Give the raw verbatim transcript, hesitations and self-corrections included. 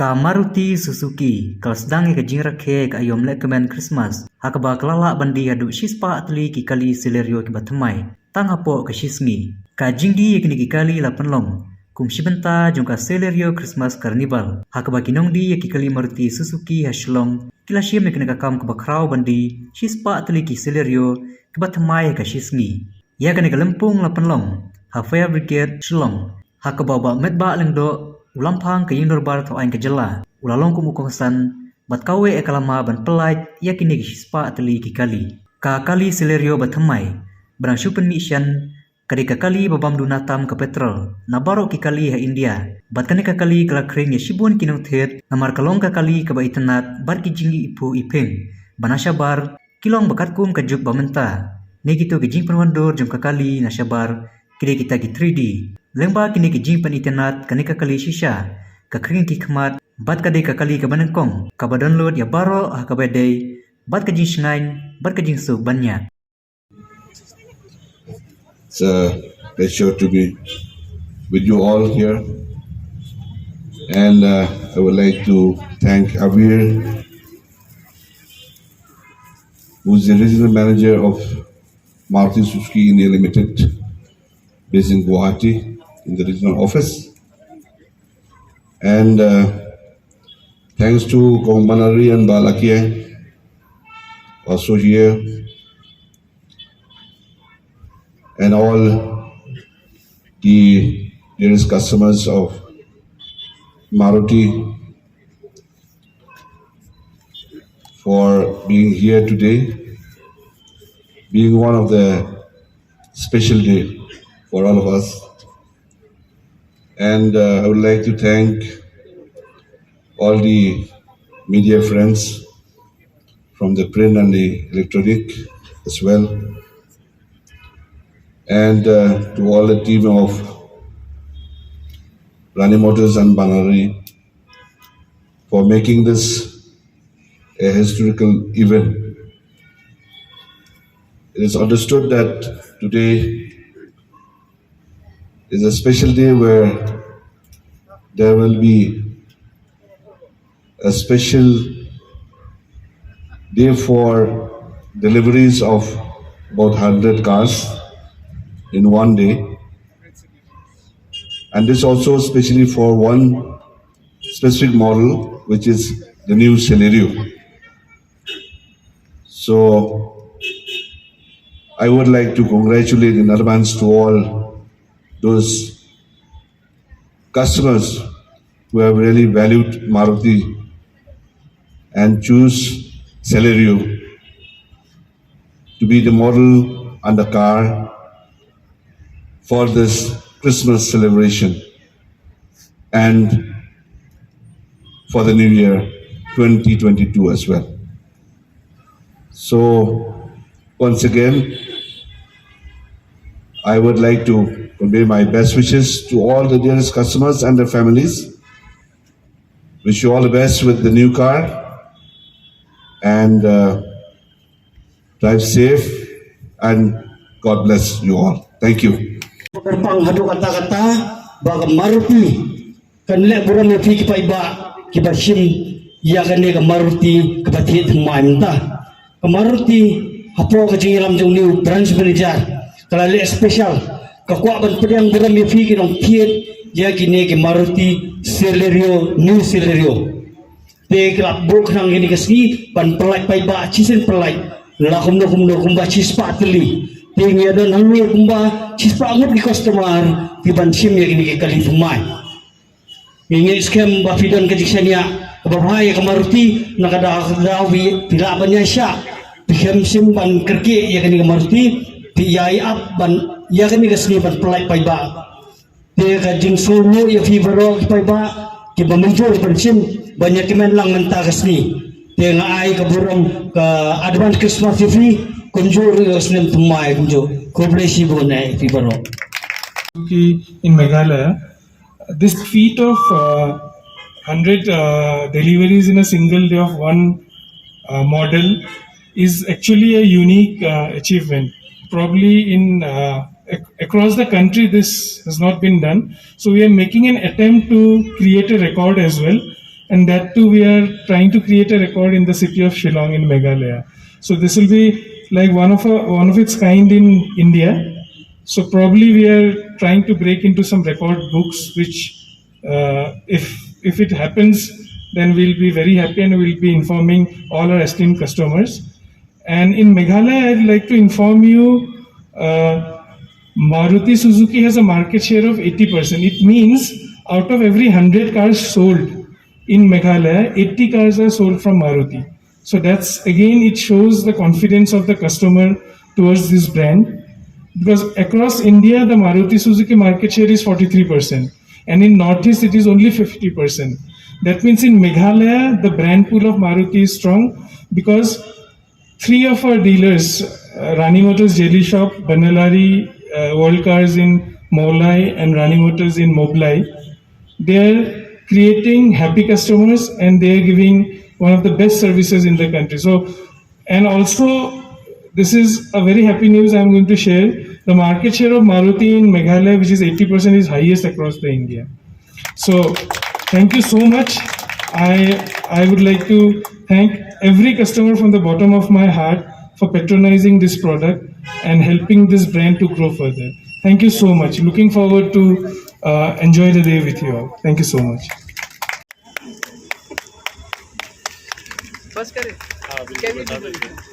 Ka Maruti Suzuki ka la sdang ïa ka jingrakhe ka aïom lehkmen Christmas ha kaba ka la lah ban die haduh shispah tylli ki kali Celerio kiba thymmai tang hapoh ka shisngi. Ka jingdie ïa kine ki kali la pynlong kum shi bynta jong ka Celerio Christmas Carnival ha kaba ki nongdie ïa ki kali Maruti Suzuki ha Shillong ki la shim ïa kane ka kam kaba khraw ban die shispah tylli ki Celerio kiba thymmai ha ka shisngi. Ïa kane ka lympung la pynlong ha Fire Brigade Shillong ha kaba u Bah Metbah Lyngdoh, u Lamphang ka Ïingdorbar Thawaiñ ka Jylla, u la long kum u kongsan bad kawei ka lama ban pyllait ïa kine ki shispah tylli ki kali. Ka kali Celerio ba thymmai ba dang shu pynmih shen ka dei ka kali ba bam duna tam ka petrol na baroh ki kali ha India. Bad kane ka kali ka la khring ïa shibun ki nongthied namar ka long ka kali kaba itynnad bad ki jingïohi phuh i ping ba na shabar ki long ba katkum ka juk ba mynta. Ne kito ki jingpynwandur jong ka kali na shabar ki dei kita ki three D. Lyngba kine ki jingpynitynnad kane ka kali shisha ka khring ki khmat bad ka dei ka kali kaba nyngkong kaba download ïa baroh ha kaba dei bad ka jingshngaiñ bad ka jingsuk ban ñiah. It's a pleasure to be with you all here. And uh, I would like to thank Avir, who is the regional manager of Maruti Suzuki India Limited, based in Guwahati, in the regional office. And uh, thanks to Kong Banari and Bah Lakiang, also here, and all the dearest customers of Maruti for being here today, being one of the special day for all of us. And uh, I would like to thank all the media friends from the print and the electronic as well. And uh, to all the team of Rani Motors and Banari for making this a historical event. It is understood that today is a special day where there will be a special day for deliveries of about hundred cars in one day. And this also specially for one specific model, which is the new Celerio. So I would like to congratulate in advance to all those customers who have really valued Maruti and choose Celerio to be the model and the car for this Christmas celebration and for the new year twenty twenty-two as well. So, once again, I would like to convey my best wishes to all the dearest customers and their families. Wish you all the best with the new car and uh, drive safe and God bless you all. Thank you. Kyrpang haduh katta katta ba ka Maruti kan leh burom ïa phi ki paidbah kiba shim ïa kane ka Maruti kaba thied thymmai mynta. Ka Maruti hapoh ka jingïalam jong u new branch manager ka la leh special, ka kwah ban pdiang burom ïa phi ki nongthied ïa kine ki Maruti Celerio, new Celerio. Te ka la buh khnang kine ka sngi ban pyllait paidbah shisien pyllait la kumno kumno kumba shispah tylli. Te ngi ïa don hangne kumba shispah ngut ki customer ki ban shim ïa kine ki kali thymmai. Ngi ngeit skhem ba phi don ka jingshaniah kaba bha ïa ka Maruti, na ka daw ka daw phi lah ban ïaishah. Phi khlem shym ban kyrkieh ïa kane ka Maruti, phi ïai ap ban ïa kane ka sngi ban pyllait paidbah. Te ka jingsngewnguh ïa phi baroh ki paidbah kiba mynjur ban shim ban ïa kmen lang mynta ka sngi. Te nga ai ka burom ka advance Christmas ïa phi, kumjuh ruh ïa ka snem thymmai kumjuh. Khublei shibun ïa phi baroh. Suzuki in Meghalaya. This feat of uh, hundred uh, deliveries in a single day of one uh, model is actually a unique uh, achievement. Probably in uh, ac- across the country, this has not been done. So we are making an attempt to create a record as well. And that too, we are trying to create a record in the city of Shillong in Meghalaya. So this will be like one of a, one of its kind in India. So probably we are trying to break into some record books, which uh, if if it happens, then we'll be very happy and we'll be informing all our esteemed customers. And in Meghalaya, I'd like to inform you, uh, Maruti Suzuki has a market share of eighty percent. It means out of every hundred cars sold in Meghalaya, eighty cars are sold from Maruti. So that's, again, it shows the confidence of the customer towards this brand. Because across India, the Maruti Suzuki market share is forty-three percent. And in Northeast, it is only fifty percent. That means in Meghalaya, the brand pool of Maruti is strong because three of our dealers, uh, Rani Motors Jelly Shop, Banalari, uh, World Cars in Mawlai, and Rani Motors in Moblai, they are creating happy customers and they are giving one of the best services in the country. So, and also, this is a very happy news I'm going to share. The market share of Maruti in Meghalaya, which is eighty percent, is highest across the India. So, thank you so much. I I would like to thank every customer from the bottom of my heart for patronizing this product and helping this brand to grow further. Thank you so much. Looking forward to uh, enjoy the day with you all. Thank you so much. बस करें। हाँ, बिल्कुल, बता दो।